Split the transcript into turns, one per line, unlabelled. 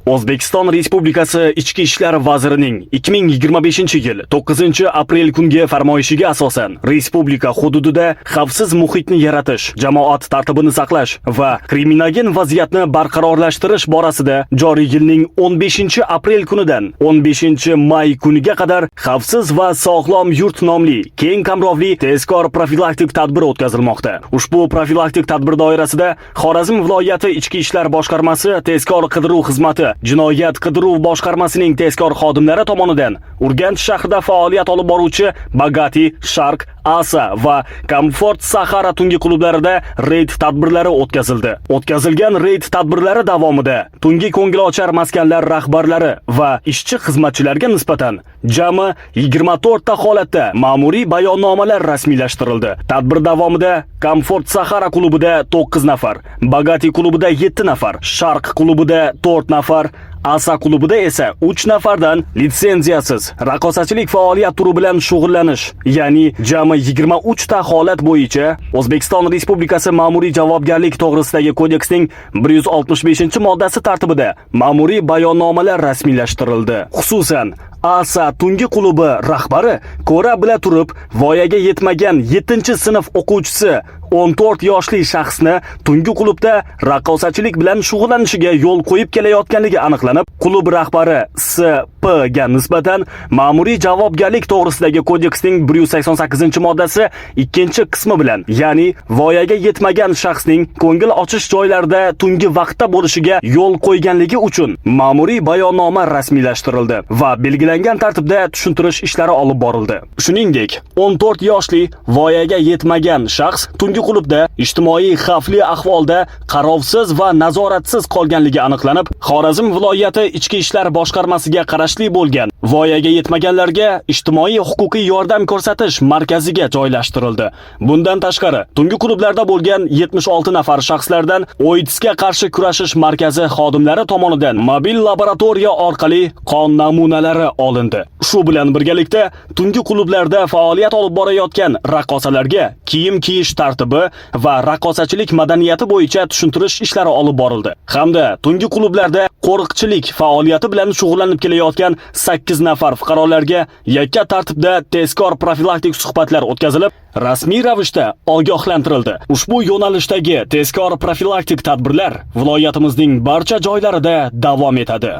O'zbekiston Respublikasi Ichki ishlar vazirining 2025-yil 9-aprel kungi farmoyishiga asosan respublika hududida xavfsiz muhitni yaratish, jamoat tartibini saqlash va kriminogen vaziyatni barqarorlashtirish borasida joriy yilning 15-aprel kunidan 15-may kuniga qadar "Xavfsiz va sog'lom yurt" nomli keng qamrovli tezkor profilaktik tadbir o'tkazilmoqda. Ushbu profilaktik tadbir doirasida Xorazm viloyati Ichki ishlar boshqarmasi tezkor qidiruv xizmati jinoyat qidiruv boshqarmasining tezkor xodimlari tomonidan Urganch shahrida faoliyat olib boruvchi Bagati, Sharq, Asa va Comfort Sahara tungi klublarida reyd tadbirlari o'tkazildi. O'tkazilgan reyd tadbirlari davomida tungi ko'ngilochar maskanlar rahbarlari va ishchi xizmatchilarga nisbatan jami 24 ta holatda ma'muriy bayonnomalar rasmiylashtirildi. Tadbir davomida Comfort Sahara klubida 9 nafar, Bagati klubida 7 nafar, Sharq klubida 4 nafar, Asa klubida esa 3 nafardan litsenziyasiz raqqosachilik faoliyat turi bilan shug'ullanish, ya'ni jami 23 ta holat bo'yicha O'zbekiston Respublikasi Ma'muriy javobgarlik to'g'risidagi kodeksning 165-moddasi tartibida ma'muriy bayonnomalar rasmiylashtirildi. Xususan, Asa tungi klubi rahbari ko'ra bila turib voyaga yetmagan 7-sinf o'quvchisi 14 yoshli shaxsni tungi klubda raqqosachilik bilan shug'ullanishiga yo'l qo'yib kelayotganligi aniqlanib, klub rahbari SP ga nisbatan Ma'muriy javobgarlik to'g'risidagi kodeksning 188-moddasi 2-qismi bilan, ya'ni voyaga yetmagan shaxsning ko'ngil ochish joylarida tungi vaqtda bo'lishiga yo'l qo'yganligi uchun ma'muriy bayonnoma rasmiylashtirildi va belgilangan tartibda tushuntirish ishlari olib borildi. Shuningdek, 14 yoshli voyaga yetmagan shaxs tungi klubda ijtimoiy xavfli ahvolda qarovsiz va nazoratsiz qolganligi aniqlanib, Xorazm viloyati Ichki ishlar boshqarmasiga qarashli bo'lgan voyaga yetmaganlarga ijtimoiy huquqiy yordam ko'rsatish markaziga joylashtirildi. Bundan tashqari, tungi klublarda bo'lgan 76 nafar shaxslardan OIDSga qarshi kurashish markazi xodimlari tomonidan mobil laboratoriya orqali qon namunalari olindi. Shu bilan birgalikda tungi klublarda faoliyat olib borayotgan raqqosalarga kiyim kiyish tartibi va raqqosachilik madaniyati bo'yicha tushuntirish ishlari olib borildi. Hamda tungi klublarda qo'riqchilik faoliyati bilan shug'ullanib kelayotgan 8 nafar fuqarolarga yakka tartibda tezkor profilaktik suhbatlar o'tkazilib, rasmiy ravishda ogohlantirildi. Ushbu yo'nalishdagi tezkor profilaktik tadbirlar viloyatimizning barcha joylarida davom etadi.